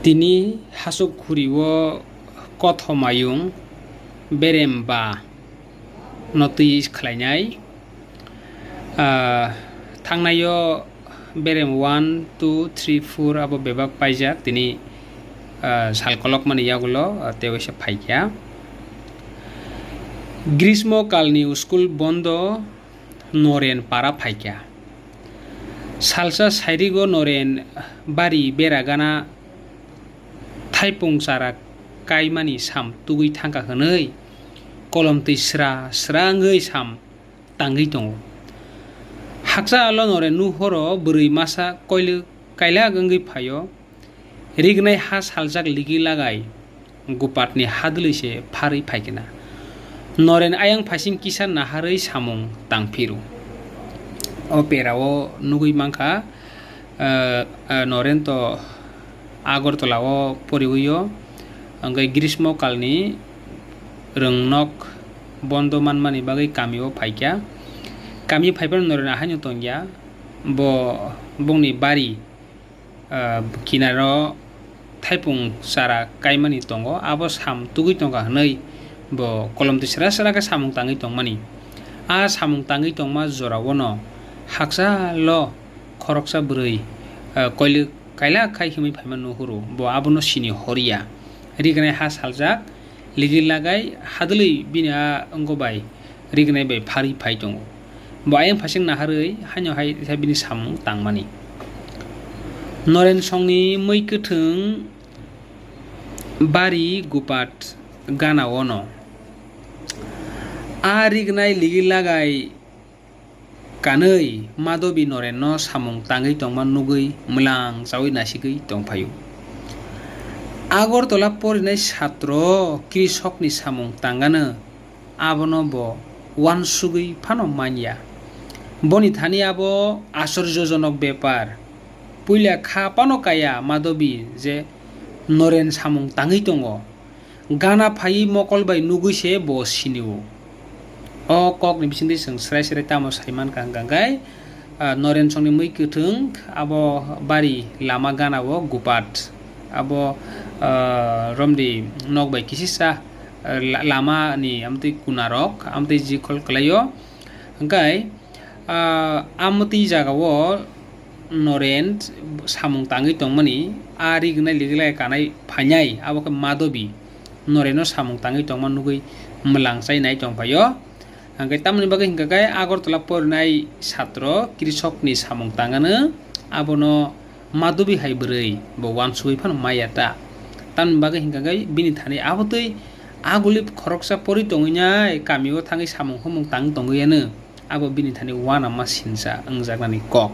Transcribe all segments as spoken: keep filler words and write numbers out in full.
Tini hasuk khuri o kothoma yung berem ba no twi khlainai. Ah, thangnai o berem one, two, three, four abo bebak paijak tini, ah, sal kolokmani yagulo, ah, tei waisa phaikha. Grismo kalni school bondo Noren para phaikha. Salsa sairigo Noren bari bera gana thaipung chara kaimani sam tugui thangkha hwnwi kolomtwi sra sra wngwi sam tangwi tongo. Haksa alo Noren nuhoro bwrwi masa koilwk kailak wngwi phaio. Rignai ha saljak ligi lagai Gupatni hadwlwi se pharwi phaikha na. Noren ayang phaising kisa naharwi samung tangphiro. O perao nugwi mankha, eh, eh, Noren to Agartala o poriwi o, hwnkhe grismo kalni rwngnok bondo manmani bagwi kamio phaikha. Kami phaiphano Noren ahaino tongya, bo bongni bari ah, kinaro thaipung chara kaimani tongo, abo sam tugui tongkha hwnwi bo kolomtwi sra sra khe samung tangwi tongmani. A samung tangwi tongma jorao'-no hakchalo khoroksa bwrwi, ah, koilwk kailak khai himwi phaima nuhuru, bo abono sini horiya. Rignai ha saljak, ligi lagai hadwlwi bini a wngko bai rignai bai pharwi phai tongo. Bo ayang phaising naharwi haino hai khe bini samung tangmani. Noren songni mui kwthwng bari Gupat gana-o'-no a rignai ligi lagai kanwi Madobi Norenno samung tangwi tongma nugwi mwlang chaui nasigwi tongphaio. Agartala porinai satro Krisokni samung tangano abono bo uansugwi phano manya. Boni thani abo asorjojonok bepar. Puila kha phano kaya Madobi je Noren samung tangwi tongo. Gana phaiwi mokol bai nugwi se bo sinio. O kokni bisingtwi chwng srai srai tamo sai mankha hwnkha khe, ah, Noren songni mui kwthwng abo bari lama gana-o Gupat. Abo, ah, romdi nok bai kisisa, ah, la-, lama ni amtwi kunarok, amtwi jikhol kwlaio. Hwnkhe, ah, amtwi jagao Noren samung tangwi tongmani, a rignai liglai kanai phainai, abo khe Madobi Noreno samung tangwi tongma nugwi mwlang chai nai tongphaio. Hwnkhe tamoni bagwi hwnkha khe Agartala porinai satro Krisokni samung tangano abono Madobi hai bwrwi bo uansugwi phano maya ta. Tamoni bagwi hwnkha khe bini thani abotwi aguli khoroksa pori tongwi nai kamio thangwi samung humung tang tongwi ano. Abo bini thani uanama sinsa wngjaknani kok.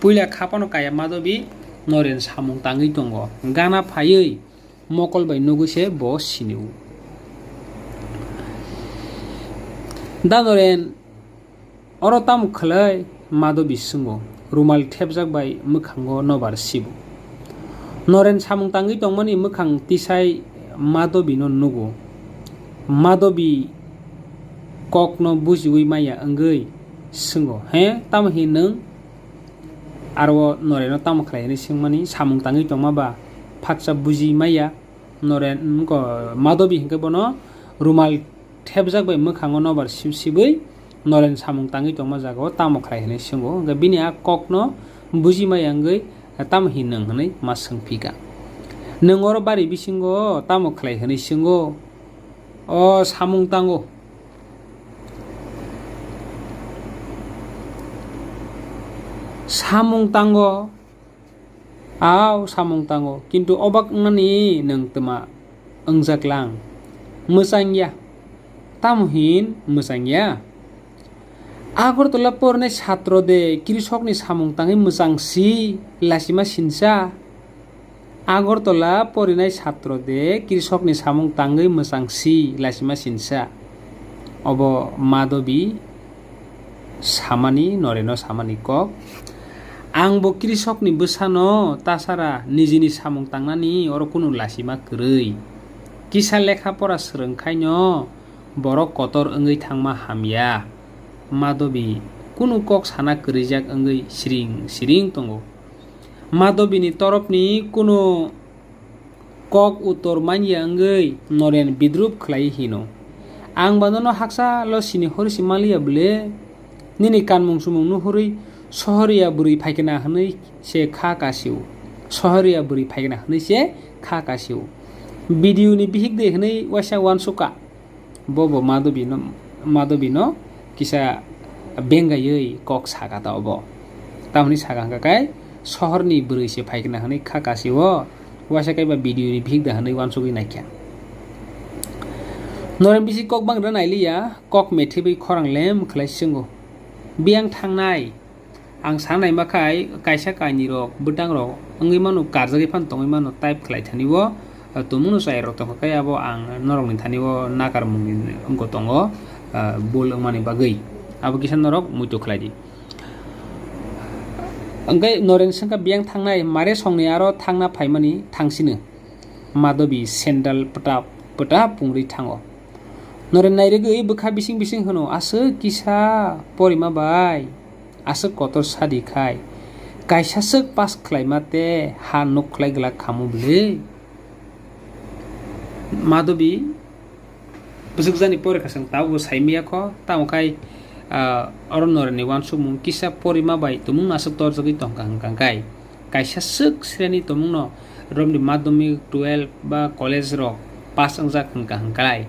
Puila kha phano kaya Madobi Noren samung tangwi tongo. Gana phaiwi mokol bai nugwi se bo sinio. Da Noren, oro tamo khlai? Madobi swngo, rumal thepjak bai mwkhango nobar sibo. Noren samung tangwi tongmani mwkhang tisai Madobino nugo. Madobi kokno bujiwi maya wngwi swngo, "He, tamo hin nwng aro Noreno tamo khlai?" hwnwi swngmani, samung tangwi tongma ba phaksa buji maya. Noren, wngkha Madobi hwnkhe bono rumal thepjak bai mwkhango nobar sib sibwi Noren samung tangwi tongma jagao tamo khlai hwnwi swngo. Hwnkhe bini a kokno buji maya wngwi, "Tamo hin nwng?" hwnwi ma swngphika. "Nwng oro bari bisingo tamo khlai?" hwnwi swngo. "O samung tango." "Samung tango?" "Ao, samung tango, kintu obak wngnani nwng twma wngjak lang? Mwchang ya. Tamo hin mwchang ya? Agartala porinai satro de Krisokni samung tangwi mwchang si, lasima sinsa?" Agartala porinai satro de Krisokni samung tangwi mwchang si, lasima sinsa? Obo Madobi samani, Noreno samani kok. Ang bo Krisokni bwsano, tasara nijini samung tangnani oro kunu lasima kwrwi. Kisa lekha pora swrwng khaino borok kotor wngwi thangma hamya. Madobi kunu kok sana kwrwijak wngwi siring siring tongo. Madobini torokni kunu Kok uttor manya wngwi Noren bidrup khlai hino, "Ang ba nono haksa lo sini hori si manliya bwle? Nini kanmung sumung nuhurwi sohoriya bwrwi phaikna hwnwi se kha kasio. Sohoriya bwrwi phaikna hwnwi se kha kasio." Video ni bihik de hwnwi waisa uansukha. Bo bo Madhabi no, Madhabi no kisa bengaiwi kok saka ta obo. Tamoni saka hwnkha kai sohorni bwrwi se phaikna hwnwi kha kasio, waisa kaiba video ni bihik da hwnwi uansugwi naikha. Noren bisi kok bangra nailiya, kok methibwi khorang lem khlai swngo, "Biyang thangnai?" Ang sanai ma khai, kaisa kainwi rok, bwtang rok wngwi mano, karjagwi phano tongwi mano, type khlai thani o, ah, tumung no chai rok tongkha khe abo ang norok ni thani o nakar mung ni wngkho tongo, ah, bul wngmani bagwi. Abo kisa norok muitu khlai di. Hwnkhe Noren swngkha, "Biyang thangnai, mare songni aro thangna phaimani thangsino." Madhabi sandal pwta pwta pungri thango. Noren nairigwi bwkha bising bising hwno, "Aswk kisa porima bai." Aswk kotor sadi khai, kaisa swk pass khlaima tei ha nuk khlai glak khamu bwle? Madhabi bwswk jani porikha chwng tabukbo saimaya kho, tamo khai, ah, oro Norenni uansukmung kisa porima bai tumung aswk torjagwi tongkha hwnkha khai. Kaisa swk sreni tumungno romni madhyamik, twelve ba college rok pass wngjak hwnkha hwnkhlai.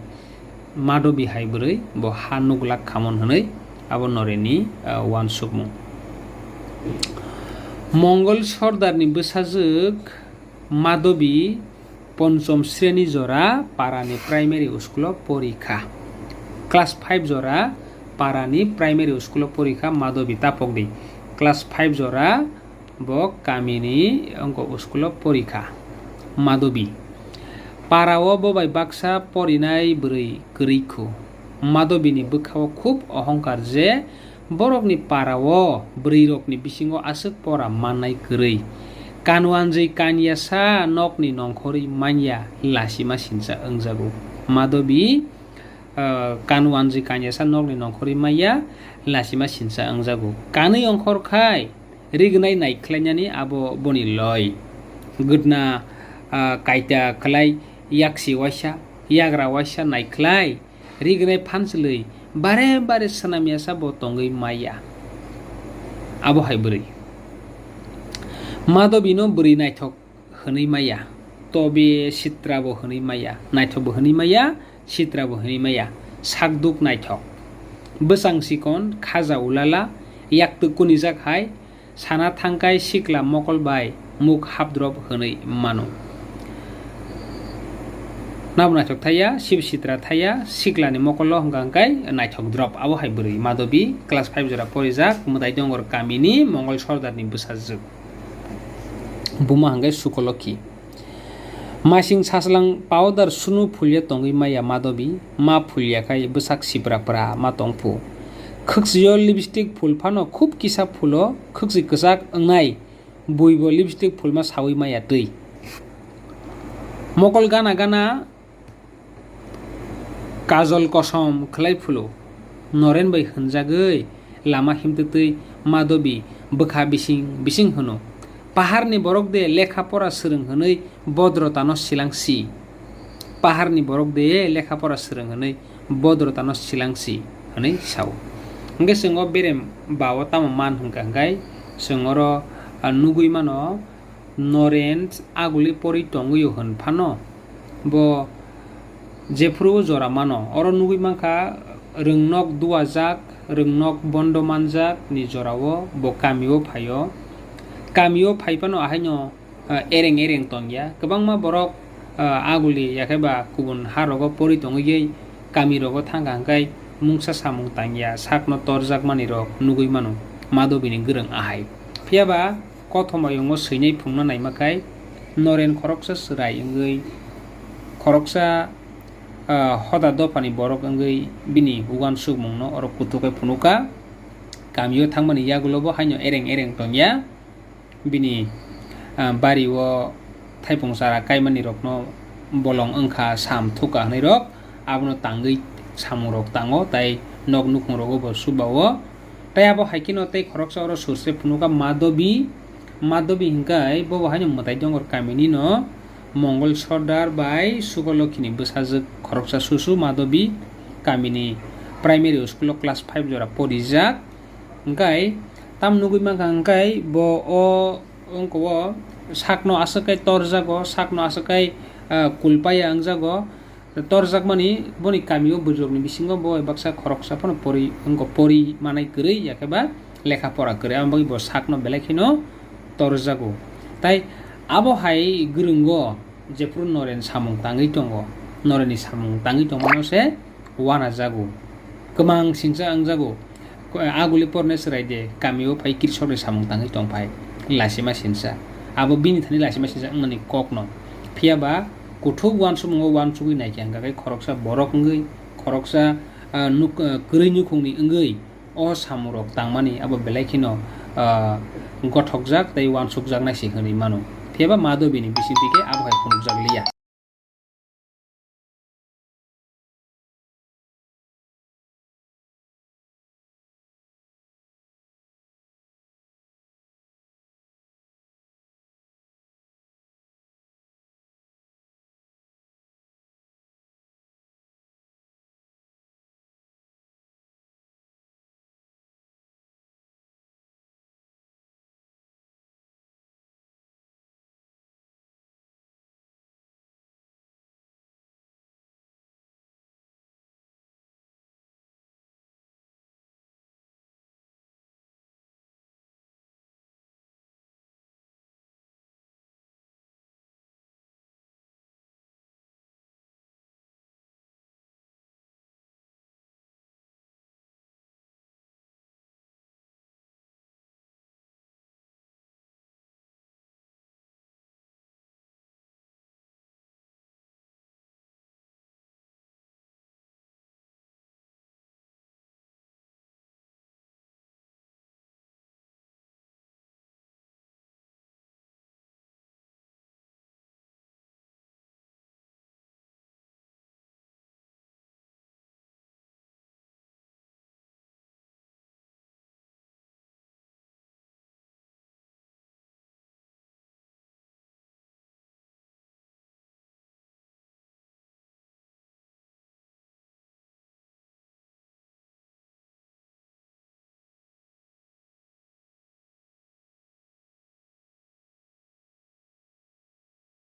Madhabi hai bwrwi bo ha nuglak khamon hwnwi abo Norenni, ah, uansukmung. Mongol Sordarni bwsajwk Madhabi ponchom sreni jora parani primary school o porikha. Class five jora parani primary school o porikha Madhabi, tapokdi. Class five jora bo kamini wngkha school o porikha Madhabi. Para o bo bai baksa porinai bwrwi kwrwi khu. Madhabini bwkha o khub ohongkar je borokni para o bwrwi rokni bisingo aswk pora mannai kwrwi. Kanwanjwi kanyasa nokni nongkhorwi manya lasima sinsa wngjago. Madhabi, ah, kanwanjwi kanyasa nokni nongkhorwi manya lasima sinsa wngjago. Kanwi ongkhor khai rignai naikhlainani abo boni loi. Gwdna, ah, kaita khlai yaksi waisa, yagra waisa naikhlai rignai phanchwlwi bare bare swnamyasa bo tongwi maya. Abo hai bwrwi. Madhabino bwrwi naithok hwnwi maya, tobe sitra bo hwnwi maya, naithok bo hwnwi maya, sitra bo hwnwi maya, sakduk naithok. Bwsang sikon, khaja ulala, yaktwk kunijak hai, sana thangkai sikla mokol bai muk hapdrop hwnwi mano. Nabo naithok thaya, sib sitra thaya, siklani mokolo hwnkha hwnkhe naithok drop. Abo hai bwrwi Madhabi, class five jora porijak, Mwtai Dongor kamini Mongol Sordarni bwsajwk. Buma hwnkhe Sukolokhi. Masing saslang powder sunu phulya tongwi maya Madhabi, ma phulya khai bwsak sibra pra ma tongphu. Khwksio lipstick phul phano khub kisa phulo, khwksi kwchak wngnai buibo lipstick phulma sawi maya twi. Mokol gana gana kajol kosom khlai phulo. Noren bai hwnjagwi lama himtwtwi Madhabi bwkha bising bising hwno, "Paharni borok de lekha pora swrwng hwnwi bodrotano silang si. Paharni borok de lekha pora swrwng hwnwi bodrotano silang si," hwnwi sao. Hwnkhe chwng o berem ba o tamo man hwnkha hwnkhe chwng oro, ah, nugwi mano, Noren aguli pori tongwi o hwn phano bo jephuru o jora mano. Oro nugwi mankha, rwngnok duajak, rwngnok bondo manjak ni jora o bo kami o phai o. Kami o phai phano ahaino, ah, ereng ereng tongya. Kwbangma borok, ah, aguli yakhe ba kubun ha rogo pori tongwi kami rogo thangkha hwnkhe mungsa samung tangya, sakno torjak manwi rok nugwi mano. Madhabi ni gwrwng ahai. Phiya ba kothoma yungo swinai phungna naima khai Noren khoroksa chwrai wngwi, khoroksa, ah, hoda dophani borok wngwi bini uansukmungno oro kuthuk khe phunukha. Kamio thangmani yagulo bo haino ereng ereng tongya. Bini, ah, bari o thaipung chara kaimani rokno bolong wngkha, sam thukha hwnwi rok abono tangwi samung rok tango, tai nok nukhung rogo bo chuba o. Tai abo hai kheno tei khoroksa oro sosre phunukha Madhabi, Madhabi hwnkhe bobo haino Mwtai Dongor kamini no Mongol Sordar bai Sukolokhini bwsajwk khoroksa Susu Madobi kamini primary school o class five jora porijak. Hwnkhe tam nugwi mankha hwnkhe bo o wngkha o sakno aswk khe torjago, sakno aswk khe, ah, kulpaya wngjago. Torjakmani boni kamio bwrwirokni bisingo bo baksa khoroksa phano pori, wngkha pori manai kwrwi, yakhe ba lekha pora kwrwi, aboni bagwi bo sakno belai kheno torjago. Tai abo hai gwrwngo jephru Noren samung tangwi tongo, Norenni samung tangwi tongmano se wanajago, kwmang singsa wngjago. Ko-, aguli porne chwrai de, kamio phai kirisokni samung tangwi tongphai, lasima sinsa. Abo bini thani lasima sinsa wngmani kokno. Phiya ba kuthuk uansumungo uansugwi naikhe hwnkha khe khoroksa borok wngwi, khoroksa, ah, nuk-, ah, kwrwi nukhungni wngwi o samurok tangmani abo belai kheno, ah, gothokjak tei uansukjaknai se hwnwi mano. Phiya ba Madobini bisingtwi khe abo hai phunukjak liya.